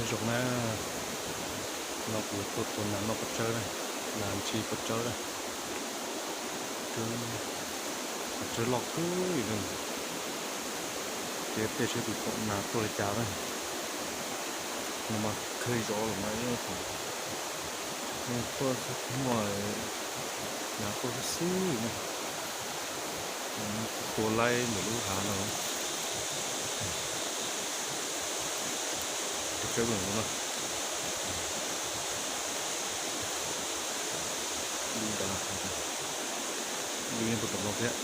Zoo na, no kuv tuaj tua nas noj pov tsawb na, nas ntsis pov tsawb na. Pov tsawb loj kawg li na. Ces tej saib kuv pom nas tuaj li cas na. No mas khawb zov los mas yeej tuaj muaj nas tuaj xwb xwb na. Tua laib ntawm lub hav no. Tus tsawb no na. Li ntawd, li nyob rau tom no thiab.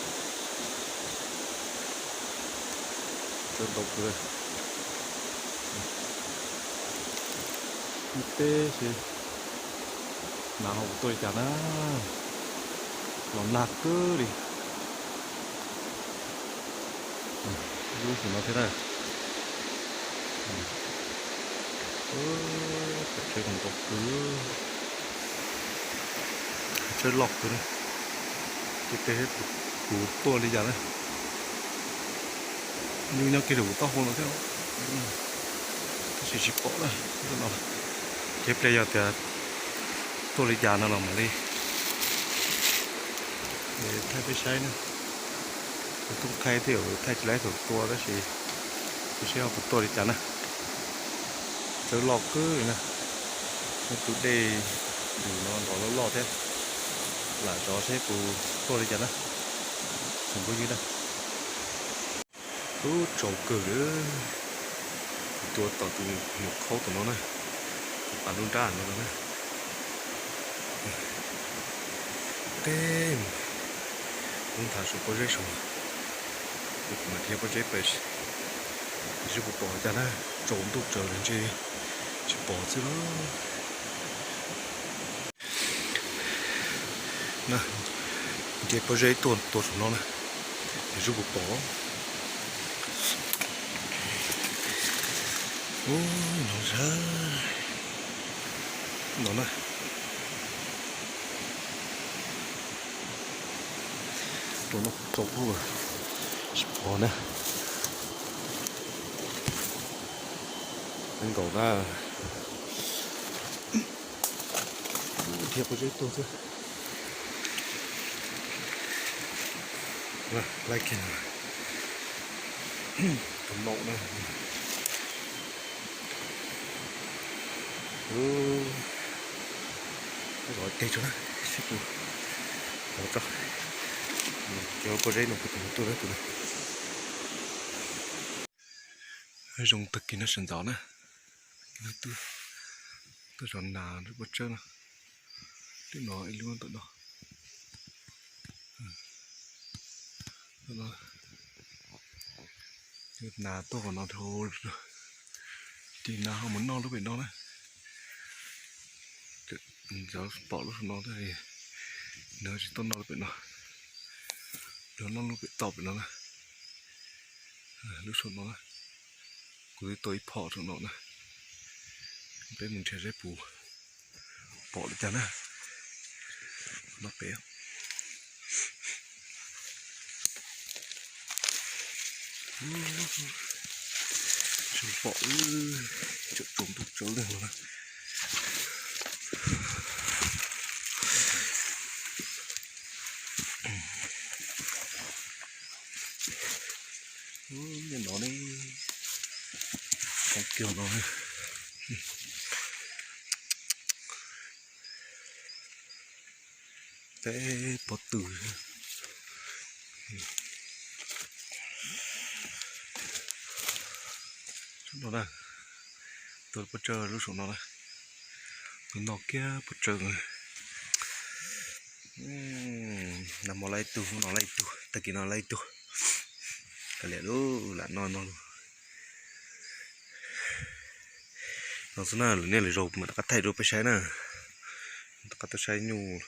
Tsawb ntau kawg. Ib teb seb nas ho puas tuaj li cas na. Los nag kawg li. Lub xwm no thiab na. Pov tsawb ntau kawg. Tsawb loj kawg na. Ces tej kuv tuaj li cas na. Nyuj nyob kiag rau kuv taub hau no thiab. Tab sis tsis pom na. Ces pliag yog tias tuaj li cas no los mam li thaij peb saib na. Kuv tuaj thaij thiab, thaij tsis laib thaum tua tab sis kuv saib ho puas tuaj li cas na. Tsawb loj kawg li na. Tus dej ntws no nrov loj loj thiab. Lam zov saib puas tuaj li cas na. Tsoom phooj ywg na. Ub, tsaus kawg li. Kuv tua tom tus nyuam khaub tom no na. Tus pas nruab nrab no na. Teb, kuv nthav saum pob zeb saum. Kuv mam dhia pob zeb pem, seb puas pom cas na. Tsaus ntuj tsaws lawm ntshe tsis pom xwb lauj. Dhia pob zeb tuaj tua saum no na, seb puas pom. Ub, no sab no na. Rau no kuj tsaus lawm, tsis pom na. Peb nkaus na. Dhia pob zeb tuaj xwb. Laib kiag no. Tus maum na. Zov teg tso na, seb puas pom tso. Ces pob zeb no kuv tus tuaj na tus na. Zoo tag kis no sawv ntxov na. Tuaj zov nas nrog pob tsawb no. Lub no ib lub ntawm no. Nas tuaj qhov no dhau, ces nas ho mus noj lub pem no na. Cov pom lub saum no, nws tsis tuaj noj lub pem no, nws noj lub pem toj pem no na. Lub saum no na, kuv twb tua ib phom saum no na. Peb mus nrhiav saib puas pom li cas na. No pem tsis pom, tsaus ntuj tsaus lawm no na. Nyob no ne, qhov kiag no. Peb pob tw no na, tua pob tsawb lub saum no na, tua no kiag pob tsawb. Nag hmo laib ib tug, hnub no laib ib tug, tag kis no laib ib tug. Kav liam lub lam no no. No xwb na, lwm niaj lwm zaus mam rov qab thaij rau peb saib na. Rov qab tuaj saib nyuj,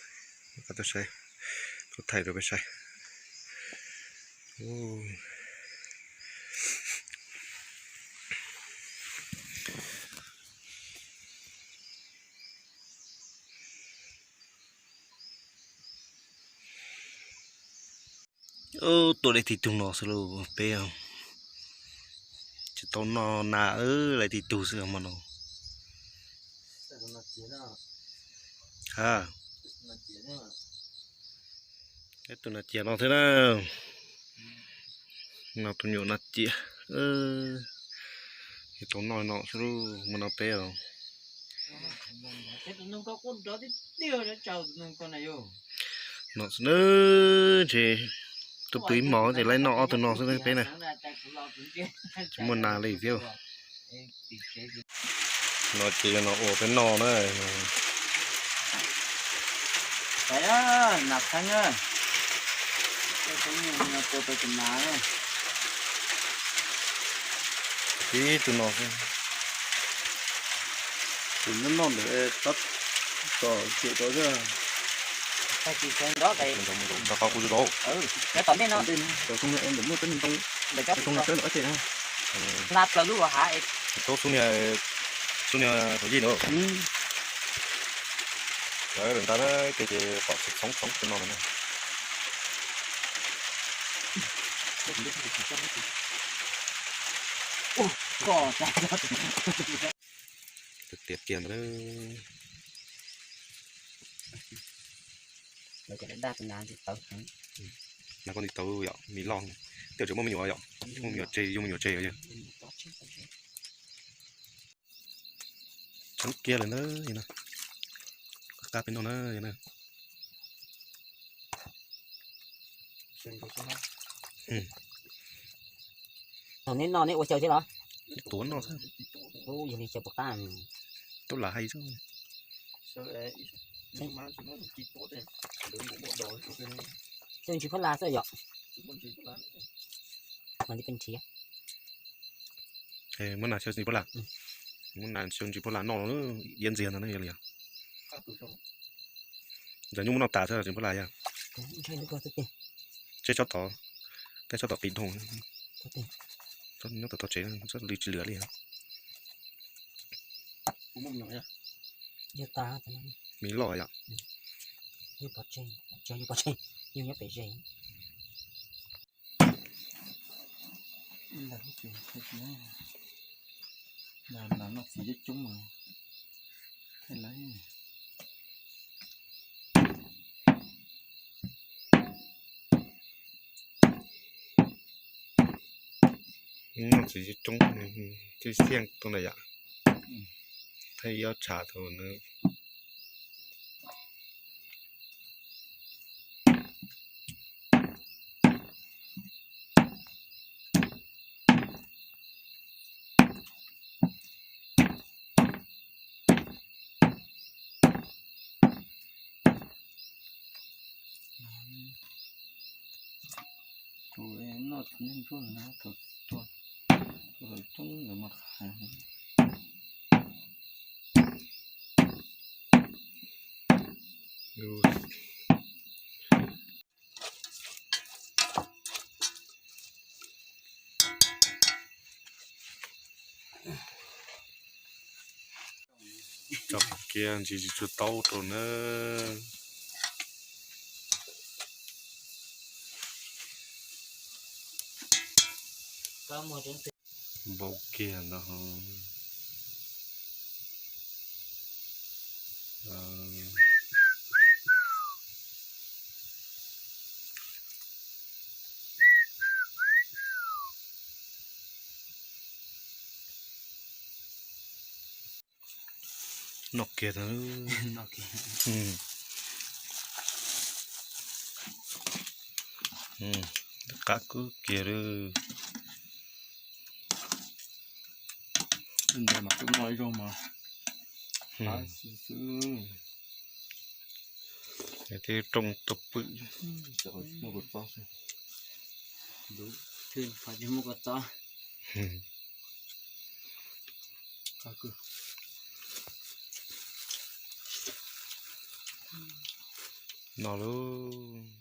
rov qab tuaj saib, tuaj thaij rau peb saib. Tuaj laib tib tug no xwb lauj peb. Tsis tau noj nas, laib tib tug xwb hmo no. Ha, ib tug nas cias no thiab na. No tus nyuam nas cias. Tau noj no xwb, muaj no peb os. No xwb na, ces tuaj pw ib hmos ces laib noj ob tug no xwb peb na. Tsis muaj nas li thiab. No ces yog no ua peb noj na. Ib tug no xwb. Tus noj noj ntawd tab tom cem tau thiab. Rau qhov kuv zov. Ntawm muaj peb ntoo, ntawm xub niag, xub niag hauv yij no. Lawv nta na, ces pom txhoov txhoov tus no na. Tiag tiag ntawd. Nas koj nti tau yom, mis loj, tej zaum muaj me nyuam yom, muaj me nyuam tseg, yug me nyuam tseg yom. Tseeb kiag lawm na, qab peb noj na. Thaum neb noj neb ua xyaw thiab los? Tuav noj xwb. Yog li xyaw puas qab? Tub lam hais xwb. Xyaw ntsis phuab las xwb yom. Mas li peb nrhiav. Muab nas xyaw ntsis phuab las. Muab nas xyaw ntsis phuab las noj iab ntxiag ntag na yog li. Ntawm nyuj muab noj tas xwb ntsis phuab las yog. Tseb tsob tod, peb tsob tod qis dhau. Nyob tom tog tsev li tsis lwm li. Mis loj yom. Noj txiv coob, tib xiaj tuaj na yom. Thaij ib ob tshav tau na. Kuv noj txiv ntsuab na, thaum tua, tua thaum coob ntawd mas qhais. Tso kiag ntsis tsuag taub rau na. Npau kiag ntag. Noj kiag tag. Qab kub kiag lawm. Ntawd mas kuv noj ib zaug mas qab xwb xwb. Thiab rooj tau pwm. Muaj kua txob xwb. Qhov tsis muaj kua txob. No lauj.